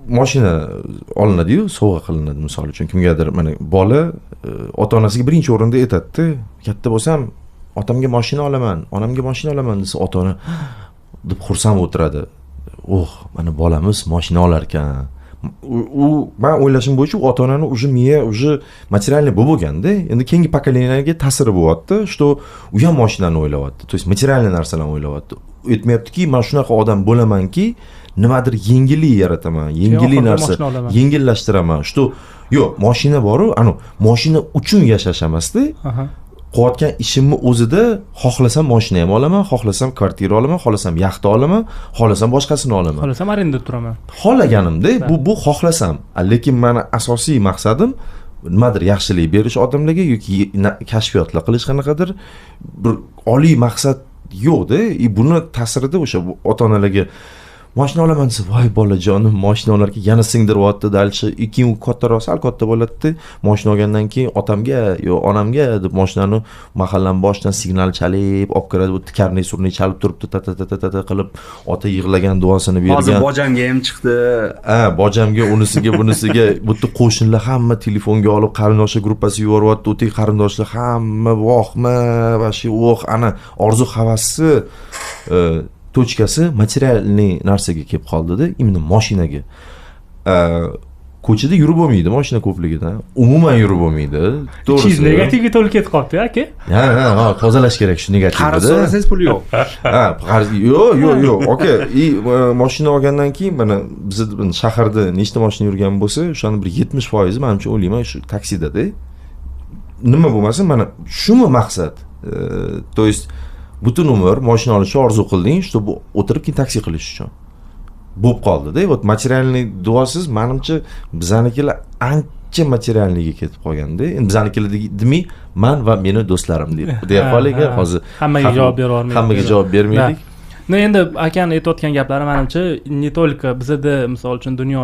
Moshina olinadiyu, sovg'a qilinadi, misol uchun, kimgadir. Mana bola ota onasiga birinchi o'rinda aytadida, "Katta bo'lsam, otamga moshina olaman, onamga moshina olaman", desa, ota ona deb xursand o'tiradi: "Oh, mana bolamiz moshina olar ekan". U man o'ylashim bo'yicha, u ota onani уже miya уже материальный bo'lib bo'lganda, endi keyingi поколения ga ta'siri bo'lyapti, что u ham moshinani o'ylayapti, то есть материальный narsalarni o'ylayapti. Aytmayaptiki, man shunaqa odam bo'lamanki, nimadir yengillik yarataman, yengillik oxirida narsa moshina olaman. Yengillashtiraman, что yo'q, moshina boru, anavi moshina uchun yashash emasda, qilayotgan ishimni o'zida xohlasam moshina ham olaman, xohlasam kvartira olaman, xohlasam yaxta olaman, xohlasam boshqasini olaman. Xohlasam, arendada turaman. Xohlaganimda bu xohlasam. Lekin mani asosiy maqsadim nimadir yaxshilik berish odamlarga yoki kashfiyotlar qilish, qanaqadir bir oliy maqsad yo'qda. И buni ta'sirida o'sha ota onalarga moshina olaman desa, "Voy, bolajonim, moshina olarkan", yana singdiryapti дальше. И keyin u kattaroq, sal katta bo'ladida, moshina olgandan keyin otamga yo onamga deb moshinani mahallani boshidan signal chalib olib kiradi. Bu karnay surnay chalib turibdi, ta ta ta ta ta ta qilib, ota yig'lagan, duosini Hozir bergan. bojamga ham chiqdi. Ha, bojamga, unisiga, bunisiga, bu yerda qo'shnilar hamma telefonga olib, qarindoshlar gruppasi yuboryapti. U qarindoshlar hamma vohma, вообще, oh, ana orzu havasi точка si материальный narsaga kelib qoldida, именно moshinaga. Ko'chada yurib bo'lmaydi moshina ko'pligidan, umuman yurib bo'lmaydi. Ichingiz To'g'risi. Negativga to'lib ketib qolibdi, aka. Ha, tozalash kerak shu Qarz negativni. so'rasangiz, pul yo'q. Ha, qarz yo'q, aka. И moshina olgandan keyin, mana bizni shaharda nechta moshina yurgan bo'lsa, o'shani bir 70%, manimcha, o'ylayman, shu taksidada. Nima bo'lmasin, mana shumi maqsad? То есть butun umr moshina olishni orzu qilding, чтобы o'tirib keyin taksi qilish uchun bo'lib qoldida. Вот материальный duosiz, manimcha, bizanikilar ancha материальный ga ketib qolganda. Endi bizanikilar demay, man va meni do'stlarim deb deya qolaylik hozir. Hammaga javob bera olmaydik. Hammaga javob bermaylik. Но, endi akani aytayotgan gaplari, manimcha, не только bizada, misol uchun, dunyo